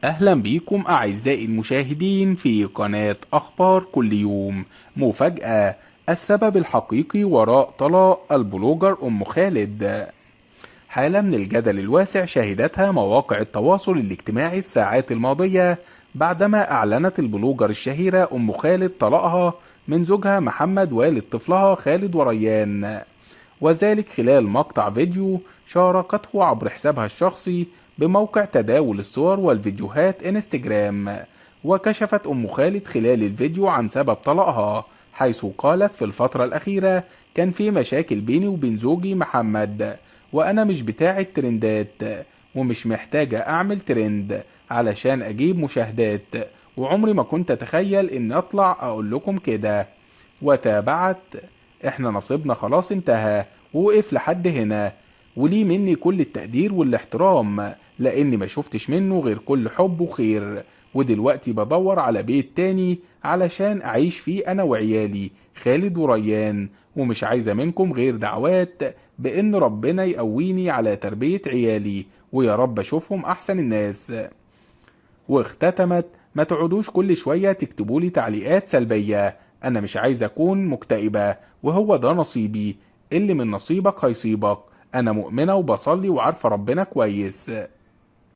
أهلا بكم أعزائي المشاهدين في قناة أخبار كل يوم. مفاجأة: السبب الحقيقي وراء طلاق البلوجر أم خالد. حالة من الجدل الواسع شهدتها مواقع التواصل الاجتماعي الساعات الماضية بعدما أعلنت البلوجر الشهيرة أم خالد طلاقها من زوجها محمد والد طفلها خالد وريان، وذلك خلال مقطع فيديو شاركته عبر حسابها الشخصي بموقع تداول الصور والفيديوهات انستجرام. وكشفت أم خالد خلال الفيديو عن سبب طلاقها، حيث قالت: في الفترة الأخيرة كان في مشاكل بيني وبين زوجي محمد، وأنا مش بتاع الترندات ومش محتاجة أعمل ترند علشان أجيب مشاهدات، وعمري ما كنت أتخيل إن أطلع أقول لكم كده. وتابعت: إحنا نصيبنا خلاص انتهى ووقف لحد هنا، وليه مني كل التقدير والاحترام لأني ما شفتش منه غير كل حب وخير، ودلوقتي بدور على بيت تاني علشان أعيش فيه أنا وعيالي خالد وريان، ومش عايزة منكم غير دعوات بإن ربنا يقويني على تربية عيالي، ويا رب أشوفهم أحسن الناس. واختتمت: ما تقعدوش كل شوية تكتبولي تعليقات سلبية، أنا مش عايزة أكون مكتئبة، وهو ده نصيبي، اللي من نصيبك هيصيبك، أنا مؤمنة وبصلي وعارفة ربنا كويس.